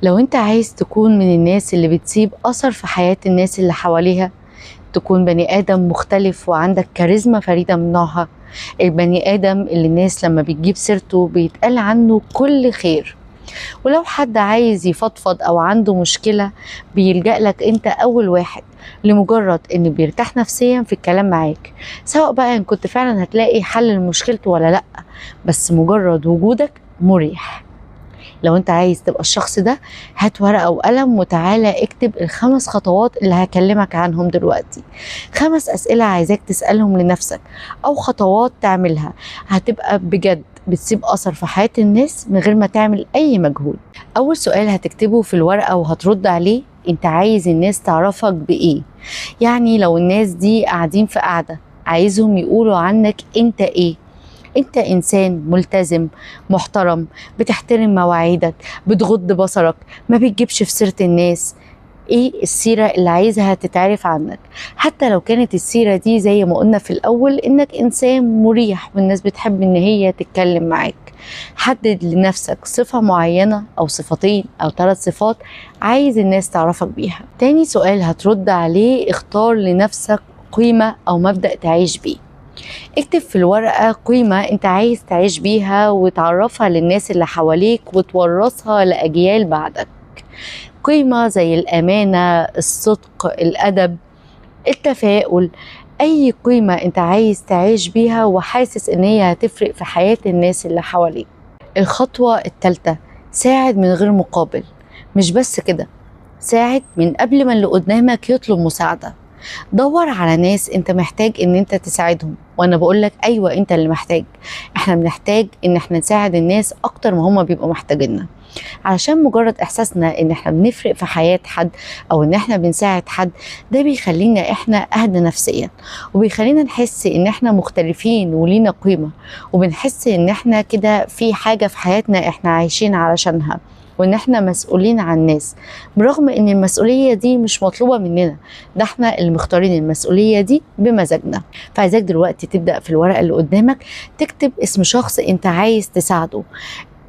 لو انت عايز تكون من الناس اللي بتسيب أثر في حياة الناس اللي حواليها، تكون بني آدم مختلف وعندك كاريزما فريدة من نوعها، البني آدم اللي الناس لما بتجيب سيرته بيتقال عنه كل خير، ولو حد عايز يفضفض أو عنده مشكلة بيلجأ لك أنت أول واحد، لمجرد إنه بيرتاح نفسيا في الكلام معاك، سواء بقى إن كنت فعلا هتلاقي حل لمشكلته ولا لأ، بس مجرد وجودك مريح. لو انت عايز تبقى الشخص ده، هات ورقة وقلم وتعالى اكتب ال5 خطوات اللي هكلمك عنهم دلوقتي. 5 أسئلة عايزاك تسألهم لنفسك أو خطوات تعملها هتبقى بجد بتسيب أثر في حياة الناس من غير ما تعمل أي مجهود. أول سؤال هتكتبه في الورقة وهترد عليه، انت عايز الناس تعرفك بإيه؟ يعني لو الناس دي قاعدين في قعدة عايزهم يقولوا عنك انت إيه؟ انت انسان ملتزم، محترم، بتحترم مواعيدك، بتغض بصرك، ما بتجيبش في سيرة الناس. ايه السيرة اللي عايزها تتعرف عنك؟ حتى لو كانت السيرة دي زي ما قلنا في الاول انك انسان مريح والناس بتحب ان هي تتكلم معاك. حدد لنفسك صفة معينة او صفتين او 3 صفات عايز الناس تعرفك بيها. تاني سؤال هترد عليه، اختار لنفسك قيمة او مبدأ تعيش بيه. اكتب في الورقة قيمة انت عايز تعيش بيها وتعرفها للناس اللي حواليك وتورثها لأجيال بعدك. قيمة زي الأمانة، الصدق، الأدب، التفاؤل، أي قيمة انت عايز تعيش بيها وحاسس ان هي هتفرق في حياة الناس اللي حواليك. الخطوة الثالثة، ساعد من غير مقابل. مش بس كده، ساعد من قبل ما اللي قدامك يطلب مساعدة. دور على ناس انت محتاج ان انت تساعدهم، وانا بقولك ايوه انت اللي محتاج. احنا بنحتاج ان احنا نساعد الناس اكتر ما هما بيبقوا محتاجيننا، علشان مجرد احساسنا ان احنا بنفرق في حياة حد او ان احنا بنساعد حد، ده بيخلينا احنا اهدى نفسيا، وبيخلينا نحس ان احنا مختلفين ولينا قيمة، وبنحس ان احنا كده في حاجة في حياتنا احنا عايشين علشانها، وان احنا مسؤولين عن الناس، برغم ان المسؤولية دي مش مطلوبة مننا، ده احنا اللي مختارين المسؤولية دي بمزاجنا. فعايزاك دلوقتي تبدأ في الورقة اللي قدامك تكتب اسم شخص انت عايز تساعده.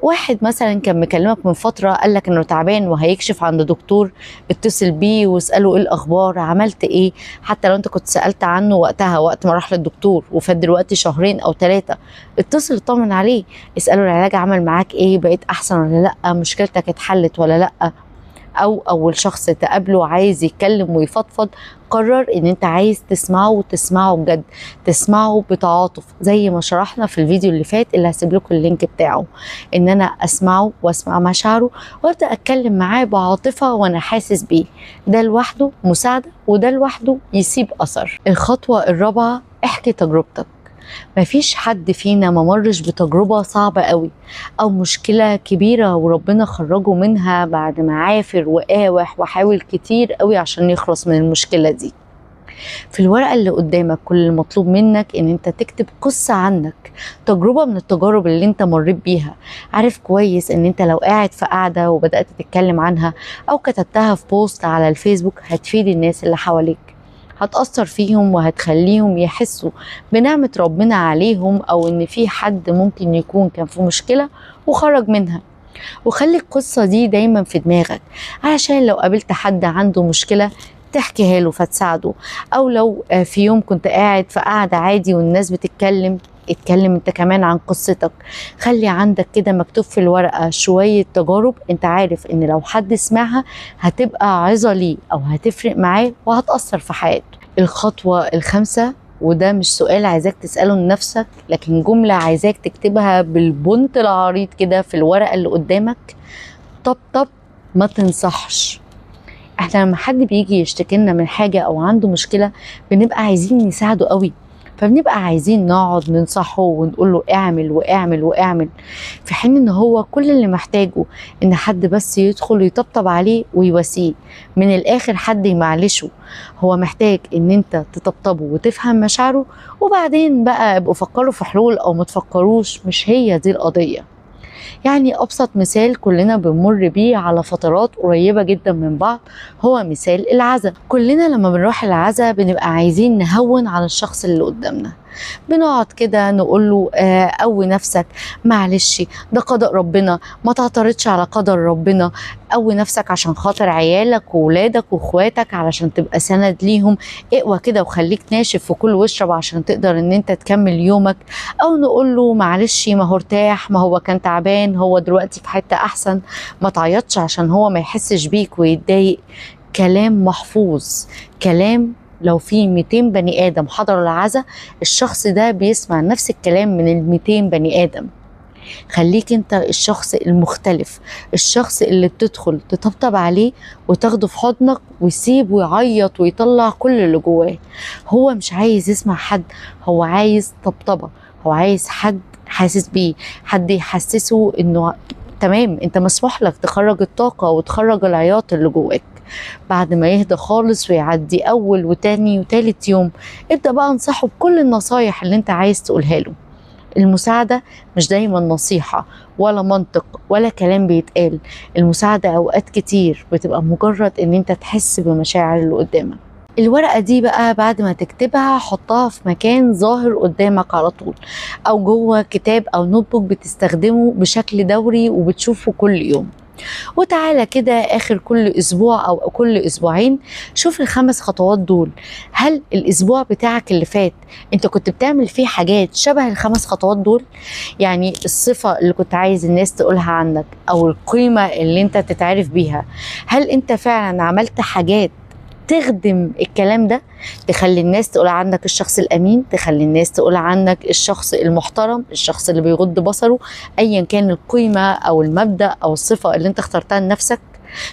واحد مثلا كان مكلمك من فترة قالك انه تعبان وهيكشف عند دكتور، اتصل بيه واسأله ايه الاخبار، عملت ايه، حتى لو انت كنت سألت عنه وقتها وقت ما راح للدكتور وفات دلوقتي 2 أو 3، اتصل اطمن عليه، اسأله العلاج عمل معاك ايه، بقيت احسن ولا لا، مشكلتك اتحلت ولا لا. او اول شخص تقابله عايز يتكلم ويفضفض، قرر ان انت عايز تسمعه وتسمعه بجد، تسمعه بتعاطف زي ما شرحنا في الفيديو اللي فات اللي هسيب لكم ال link بتاعه، ان انا اسمعه واسمع مشاعره وابدا اتكلم معاه بعاطفه وانا حاسس بيه. ده لوحده مساعده وده لوحده يسيب اثر. الخطوه الرابعه، احكي تجربتك. مفيش حد فينا ما مرش بتجربة صعبة قوي أو مشكلة كبيرة وربنا خرجه منها بعد ما عافر وقاوح وحاول كتير قوي عشان يخلص من المشكلة دي. في الورقة اللي قدامك كل المطلوب منك ان انت تكتب قصة عنك، تجربة من التجارب اللي انت مريت بيها. عارف كويس ان انت لو قاعد في قعدة وبدأت تتكلم عنها او كتبتها في بوست على الفيسبوك هتفيد الناس اللي حواليك، هتأثر فيهم وهتخليهم يحسوا بنعمة ربنا عليهم، أو إن في حد ممكن يكون كان في مشكلة وخرج منها. وخلي القصة دي دايما في دماغك علشان لو قابلت حد عنده مشكلة تحكيها له فتساعده، أو لو في يوم كنت قاعد في قعدة عادي والناس بتتكلم، اتكلم انت كمان عن قصتك. خلي عندك كده مكتوب في الورقة شوية تجارب انت عارف ان لو حد سمعها هتبقى عظة ليه او هتفرق معاه وهتأثر في حياته. الخطوة الخامسة، وده مش سؤال عايزاك تسأله لنفسك، لكن جملة عايزاك تكتبها بالبنط العريض كده في الورقة اللي قدامك: طبطب ما تنصحش. احنا لما حد بيجي يشتكي لنا من حاجة او عنده مشكلة بنبقى عايزين نساعده قوي، فبنبقى عايزين نقعد ننصحه ونقول له اعمل واعمل واعمل، في حين ان هو كل اللي محتاجه ان حد بس يدخل يطبطب عليه ويواسيه، من الاخر حد يمعلشه. هو محتاج ان انت تطبطبه وتفهم مشاعره، وبعدين بقى ابقوا فكروا في حلول او ما تفكروش، مش هي دي القضية. يعني ابسط مثال كلنا بنمر بيه على فترات قريبة جدا من بعض هو مثال العزاء. كلنا لما بنروح العزاء بنبقى عايزين نهون على الشخص اللي قدامنا، بنقعد كده نقول له قوي نفسك، معلش ده قضاء ربنا، ما تعترضش على قدر ربنا، قوي نفسك عشان خاطر عيالك وولادك واخواتك علشان تبقى سند ليهم، اقوى كده وخليك ناشف في كل واشرب عشان تقدر ان انت تكمل يومك. او نقول له معلش ما هو ارتاح، ما هو كان تعبان، هو دلوقتي في حتة احسن، ما تعيطش عشان هو ما يحسش بيك ويتضايق. كلام محفوظ، كلام لو في 200 بني آدم حضروا العزاء الشخص ده بيسمع نفس الكلام من ال 200 بني آدم. خليك انت الشخص المختلف، الشخص اللي بتدخل تطبطب عليه وتاخده في حضنك ويسيب ويعيط ويطلع كل اللي جواه. هو مش عايز يسمع حد، هو عايز طبطبة، هو عايز حد حاسس بيه، حد يحسسه انه تمام انت مسموح لك تخرج الطاقة وتخرج العياط اللي جواك. بعد ما يهدى خالص ويعدي اول وتاني وتالت يوم، ابدأ بقى انصحه بكل النصايح اللي انت عايز تقولها له. المساعدة مش دايما نصيحة ولا منطق ولا كلام بيتقال، المساعدة اوقات كتير بتبقى مجرد ان انت تحس بمشاعر اللي قدامك. الورقة دي بقى بعد ما تكتبها حطها في مكان ظاهر قدامك على طول، او جوه كتاب او notebook بتستخدمه بشكل دوري وبتشوفه كل يوم. وتعالى كده اخر كل اسبوع او كل اسبوعين شوف ال5 خطوات دول، هل الاسبوع بتاعك اللي فات انت كنت بتعمل فيه حاجات شبه ال5 خطوات دول؟ يعني الصفة اللي كنت عايز الناس تقولها عنك او القيمة اللي انت تتعرف بيها، هل انت فعلا عملت حاجات تخدم الكلام ده؟ تخلي الناس تقول عنك الشخص الأمين، تخلي الناس تقول عنك الشخص المحترم، الشخص اللي بيغض بصره، أيا كان القيمة أو المبدأ أو الصفة اللي انت اخترتها لنفسك.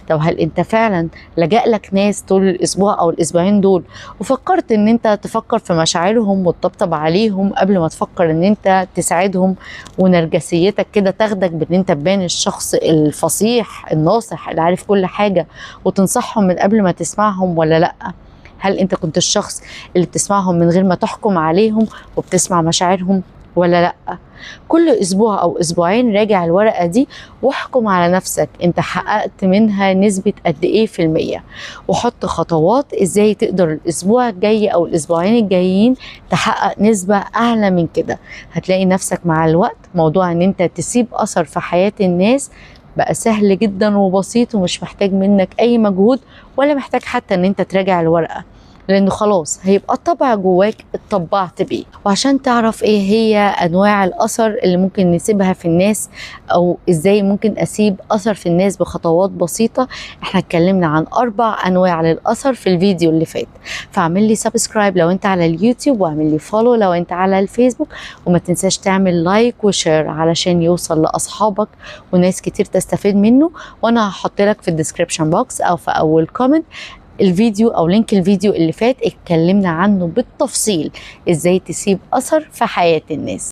طب هل انت فعلا لجأ لك ناس طول الأسبوع أو الأسبوعين دول وفكرت ان انت تفكر في مشاعرهم وتطبطب عليهم قبل ما تفكر ان انت تساعدهم، ونرجسيتك كده تاخدك بان انت تبان الشخص الفصيح الناصح اللي عارف كل حاجة وتنصحهم من قبل ما تسمعهم ولا لأ؟ هل انت كنت الشخص اللي بتسمعهم من غير ما تحكم عليهم وبتسمع مشاعرهم ولا لأ؟ كل أسبوع أو أسبوعين راجع الورقة دي واحكم على نفسك أنت حققت منها نسبة قد إيه في المية، وحط خطوات إزاي تقدر الأسبوع الجاي أو الأسبوعين الجايين تحقق نسبة أعلى من كده. هتلاقي نفسك مع الوقت موضوع أن أنت تسيب أثر في حياة الناس بقى سهل جدا وبسيط، ومش محتاج منك أي مجهود ولا محتاج حتى أن أنت تراجع الورقة، لأنه خلاص هيبقى الطبع جواك اتطبعت بيه. وعشان تعرف ايه هي انواع الاثر اللي ممكن نسيبها في الناس او ازاي ممكن اسيب اثر في الناس بخطوات بسيطة، احنا اتكلمنا عن 4 انواع للاثر في الفيديو اللي فات. فاعمل لي subscribe لو انت على اليوتيوب، واعمل لي follow لو انت على الفيسبوك، وما تنساش تعمل like و share علشان يوصل لاصحابك وناس كتير تستفيد منه. وانا هحط لك في ال description box او في اول comment الفيديو او link الفيديو اللي فات اتكلمنا عنه بالتفصيل ازاي تسيب اثر في حياة الناس.